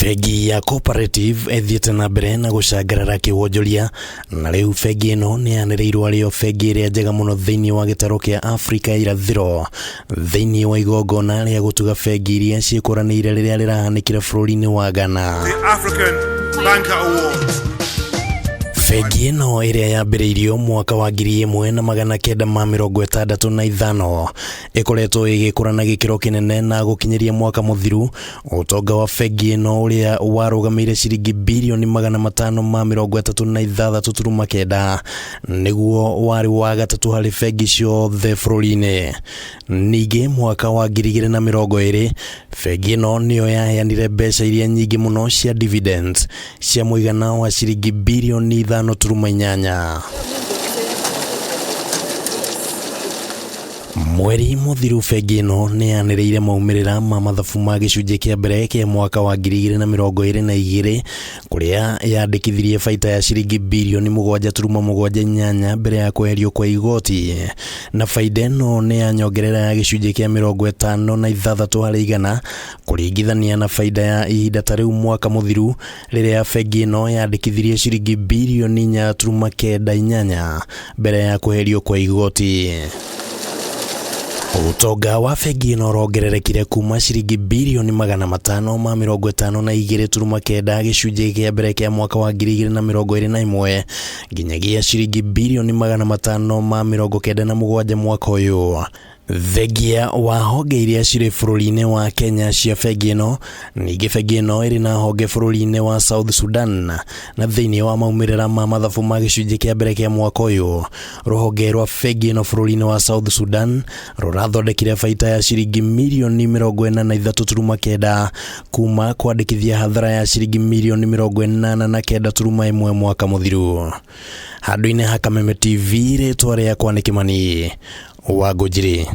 Bengi ya Cooperative ĩthiĩte na mbere na gũcangarara kĩwonjoria na rĩu bengi ĩno nĩ yanĩrĩirwo arĩ yo bengi ĩrĩa njega mũno thĩinĩ wa gĩtarũ kĩa Afrika ya irathĩro thĩinĩ wa igongona rĩa gũtuga bengi iria ciĩkũranĩire rĩrĩa rĩrahanĩkire bũrũri-inĩ wa Ghana. The African Banker Awards. Bengi ĩno ĩrĩa yambĩrĩirio mwaka wa 1965 ĩkoretwo ĩgĩkũra na gĩkĩro kĩnene na gũkinyĩria mwaka mũthiru ũtonga wa bengi ĩno ũrĩa warũgamĩire ciringi birioni 536.9 nĩguo warĩ wa gatatũ harĩ bengi ciothe bũrũri-inĩ. Ningĩ mwaka wa 2020 bengi ĩno nĩyo yaheanire mbeca iria nyingĩ mũno cia dividends cia mũigana wa ciringi birioni 5.8. Mweri mũthiru bengi ĩno nĩ yanĩrĩire maumĩrĩra ma mathabu ma gĩcunjĩ kĩa mbere kĩa mwaka wa 2022 kũrĩa yandĩkithirie baita ya ciringi birioni 7.78 mbere ya kweherio kwa igoti na baida ĩno nĩ ya nyongerera ya gĩcunjĩ kĩa 56 harĩ igana kũringithania na baida ya ihinda ta rĩu mwaka mũthiru rĩrĩa bengi ĩno yandĩkithirie ciringi birioni 4.98 mbere ya kweherio kwa igoti. Ũtonga wa bengi ĩno ũrongererekire kuma ciringi birioni 552.9 gĩcunjĩ kĩa mbere kĩa mwaka wa 2021 nginyagia ciringi birioni 597 mwaka ũyũ. Thengia wa honge iria cirĩ bũrũri-inĩ wa Kenya cia bengi ĩno, ningĩ bengi ĩno ĩrĩ na honge bũrũri-inĩ wa South Sudan na thĩinĩ wa maumĩrĩra ma mathabu ma gĩcunjĩ kĩa mbere kĩa mwaka ũyũ, rũhonge rwa bengi ĩno bũrũri-inĩ wa South Sudan rũrathondekire baita ya ciringi mirioni 43.9 kuma kwandĩkithia hathara ya ciringi mirioni 89.1 mwaka mũthiru. Handũ-inĩ ha Kameme TV, rĩtwa rĩakwa nĩ Kĩmani wa Ngũnjiri.